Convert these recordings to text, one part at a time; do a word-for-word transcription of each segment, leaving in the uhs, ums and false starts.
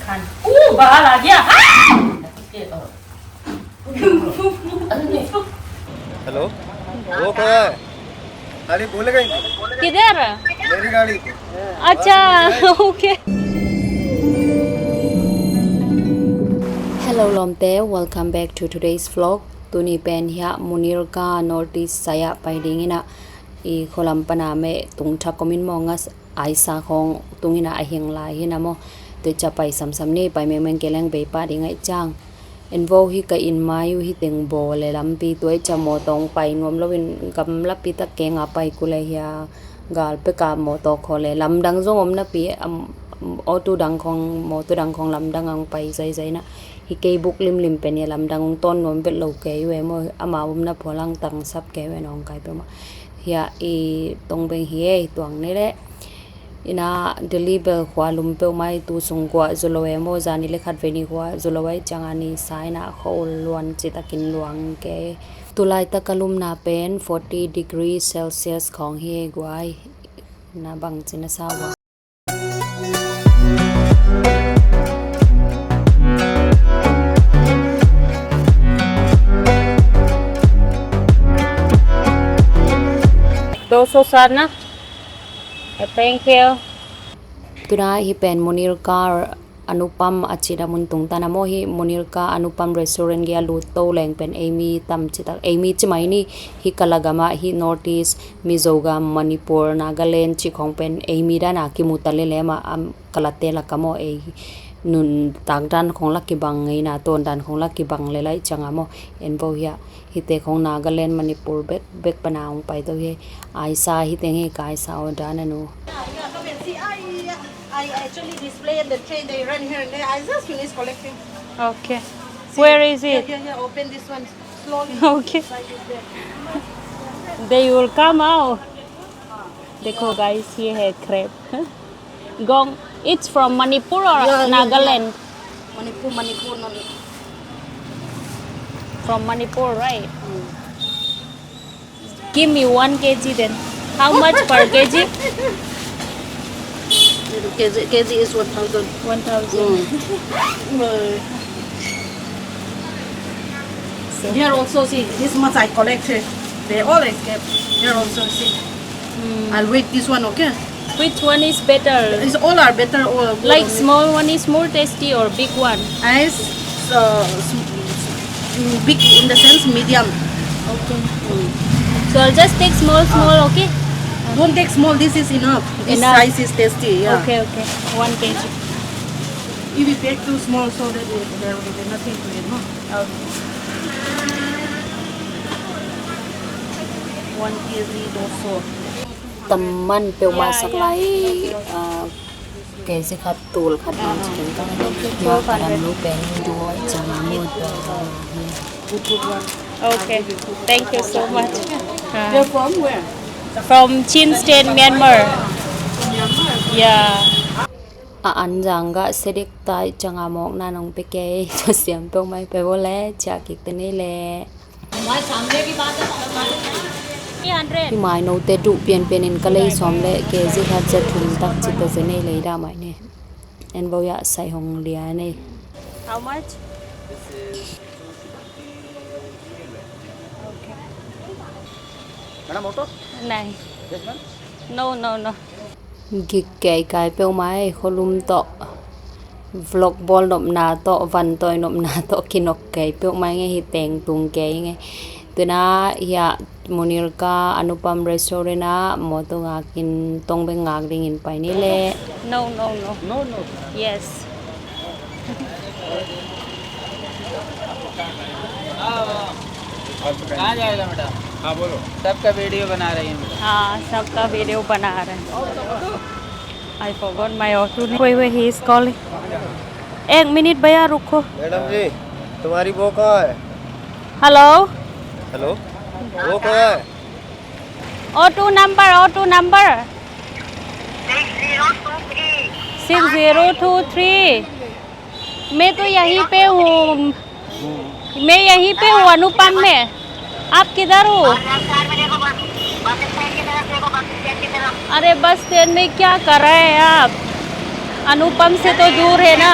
ओ, बाहर आ गया। हाँ! हेलो, वो कहाँ है? अरे, बोलेगा ही नहीं। किधर? मेरी गाड़ी पे। अच्छा, okay. Hello lawmte, welcome back to today's vlog. Tuni pen hiah Munirka North East side ah pai ding in ah, i khualam pana meh tung thak om in maw, nga Aisa khawng tung in ah a hing lai hi na maw. Tua ciang pai samsam ni, pai mengmeng kei leng bei pah ding ahih ciang. En vo, hih ka inn mai uh hi teng bawl e, lampi tua ciang mawtaw hong pai nuam lo in, gamlapi tak keng a pai kul e, hia gal pek a mawtaw khawl e, lamdang zong om napi, am, auto dang khawng, mawtaw dang khawng lamdang a hong pai zaizai na. Hih kei buk limlim pen hia lamdang hong tawn nuam vet lo kei uh e maw, ama omna phualang tangsap kei uh e, nawngkai peuhmah. Hia i Tongbeng hi e, tuang ni leh. Ina Delhi bel khua lum peuhmah hi, tu sung guah zu lo e maw, zani le khat vei ni guah zu lo ahih ciang a ni sa in ah khua ul luan citakin luang kei. Tulaitak a lumna pen forty degree Celsius khawng hi e guai. Na bangci na sa ua. Dosa sana. Thank you. Tuna hih pen Munirka Anupam a cih a mun tung ta na maw. Hih Munirka Anupam restaurant gei a lut to leng pen ei mi tam citak, ei mi ci mai ni, hih kalagam ah, hih North East, Mizogam, Manipur, Nagaland cih khawng pen ei mi dan a kimu ta lel e maw, am, kalate lak ah maw, ei nuntak dan khawng la kibang, ngeina tawn dan khawng la kibang lel ahih ciang a maw, en vo hiah. Hihte khawng Nagaland, Manipur bek, bek pana hong pai to hi. Aisa hi teng hi, ka Aisa order na nu. Yeah, yeah, come and see. I, I actually display in the train. They run here and there. I just finished collecting. Okay. See? Where is it? Yeah, yeah, yeah. Open this one slowly. Okay. Like this there. They will come out. देखो guys, ये है crab. Gong, it's from Manipur or Nagaland? Yeah, yeah, yeah. Manipur, Manipur, no, no. From Manipur, right? Mm. Give me one K G then. How much per K G? K G, K G is one thousand. One thousand. Mm. Here also, see, this much I collected. They all escaped. Here also, see. Mm. I'll wait this one, okay? Which one is better? It's all are better. All, like, small one is more tasty or big one? As, uh, s-, mm, big in the sense, medium. Okay. Mm. So I'll just take small, small, okay? Don't take small. This is enough. This size is tasty. Yeah. Okay, okay. One K G. If you take too small, so that it, there will be nothing to eat, no? Okay. One K G dosa. Tam man peuhmah sak lai, ah, K G khat tul khat bang chicken ka hih. Ka dam lo pen duh ciang a mut. Okay. Thank you so much. You're from where? From Chin State, Myanmar. Yeah. A an zang gah sedik tai ciang a mawkna nong pia kei. Tua siam peuhmah hi peuh le, ciah kik te nei le. Hih mai note duh pianpian in ka lei sawm le K G khat za thum tak ci ta ze nei lei dah mai ne. En bo ya sai hong lia nei. How much? Okay. Madam, auto? Nahi. Yes, ma'am. No, no, no. Gik kei kai peuhmah e, khualum tawh vlog bawl nopna tawh, van tawi nopna tawh kinok kei peuhmah e, hih teng tung kei e. Tuna hiah Munirka Anupam Restaurant ah mawtaw ngakin, Tongbeng ngak dingin pai ni le. No, no, no. No, no. Yes. कहाँ जाएगा बेटा? हाँ, बोलो। सबका वीडियो बना रही है बेटा। हाँ, सबका वीडियो बना रहे हैं। I forgot my auto name. Wait, wait, he is calling. एक मिनट भैया, रुको। मैडम जी, तुम्हारी वो कहाँ है? हेलो। हेलो, वो कहाँ है? Auto number, auto number. Six zero two three. मैं तो यहीं पे हूँ, मैं यहीं पे हूँ अनुपम में। आप किधर हो? अरे बस स्टैंड में क्या कर रहे हैं आप? अनुपम से तो दूर है ना।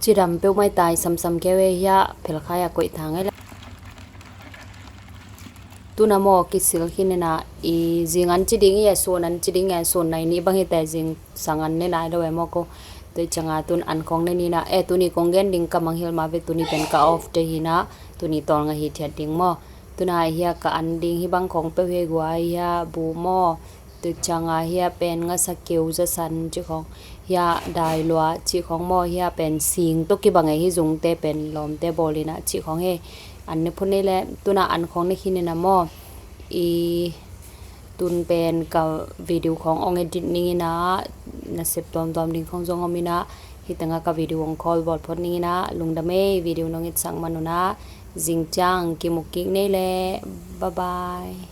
Cidam peuh mai tai samsam keu e, hiah phelkhai a koih thang e le. Tuna maw kisil khin ina, i zing an ci ding i a sun an ci ding i a sun nai ni bang hi te zing sang an ne nai lo e maw ko. Tua cianga tun an khong ne ni na e, tuni kong gen ding ka mangngilh ma ve, tuni pen ka off te hi na, tuni tawlnga hi thiat ding maw. Tuna hiah ka an ding hi bang khong peuh hi gua hiah bu maw. Tua cianga hiah pen ngasa keu zasan ci khong, hiah dailua ci khong maw, hiah pen sing tawh kibang e hi zungte pen lawmte bawl ina ci khong he. An ne phun nei le tuna an khong ne khin ina maw. I tun pen ka video khong ong edit ning ina, nasep tuamtuam ding khong zong om ina, hi tanga ka video ong khawl bawl phot ning ina, lungdam e video nong et sak man una, zing ciang kimuk kik nei le, bye bye.